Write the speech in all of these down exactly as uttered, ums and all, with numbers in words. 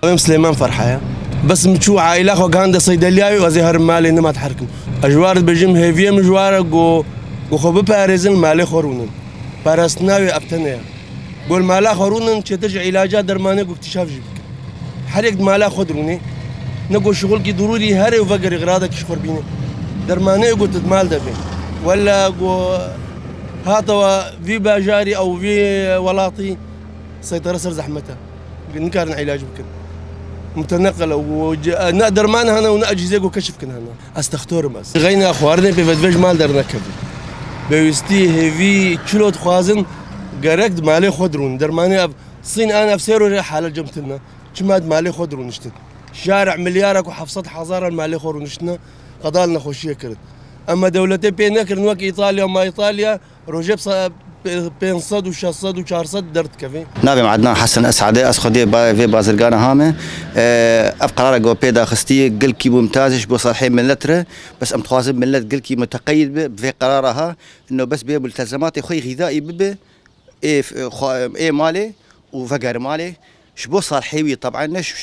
Em Silêman Ferha ye. Bes min çû aîla xwe gihande seydeliyayê û ez ê herim malê nima diherkim. Ez ji war dibêjim hêviyê min ji war e ku, ku xwe biparêzin, malê xwe rûnin. Parastina wê ev tenê ye. Ku li mala xwe rûnin, çêtir ji îlaca dermanê ku îktîşaf jî bikin. Her yek di mala xwe dirûnê. Ne ku şixulkî dirûrî herê û vegerê xiradekî ji xwe bîne. Dermanê ku tu di mal de bê. Wela ku hatawa vî bajarî ew vî welatî seytara ser zehmet e. Nikarin îlac bikin. Muteneqil e û ce-, ne derman hene û ne ecîzê ku keşif kin hene. Ez textor im ez. Xeyna xwarinê pê vedve ji mal dernekevin. Pêwîstî, hêvî, çilo dixwazin, gerek di malê xwe dirûn. Dermanê ev Sîn an ev sê rojê hale cem tine. Çima di malê xwe dirûniştin? Şarê milyara ku heft sed hezar an malê xwe rûniştine, qedal nexweşiyê kirin. Ema dewletê pê nekirin wek Îtalya, ma Îtalya rojê bi se-, pê-, pênc sed û şeş sed û çar sed derdikevin. Navê min Ednan Hesen Esad e, ez xwedê ba-, vê bazirgana ha me. E, ev qerara ku pê daxistî gelkî mumtaz e ji bo salhê millet re. Bes em dixwazin millet gelkî muteqeyid be bi vê qerara ha. Ino bes bê multezematê xwe yê xîdaî bibe. Ê, xwe-, ê malê û veger malê. Ji bo salhê wî, teb'en ne ji,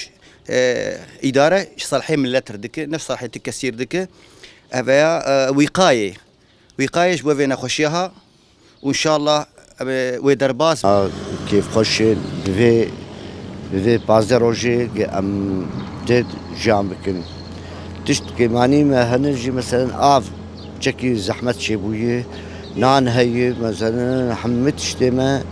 e, îdare ji salhê millet re dike, ne ji salhê ti kesî re dike. Ev ya, e, wîqayê. Wîqayê ji bo vê nexweşiya ha. Û înşallah, e, wê derbas. A, kêfxweş e, bi vê, bi vê pazdeh rojê ke em tê jiyan bikin. Tişt ke manî me hene jî, meselen, av çekî zehmet çêbûye, nan heye, meselen, hemî tiştê me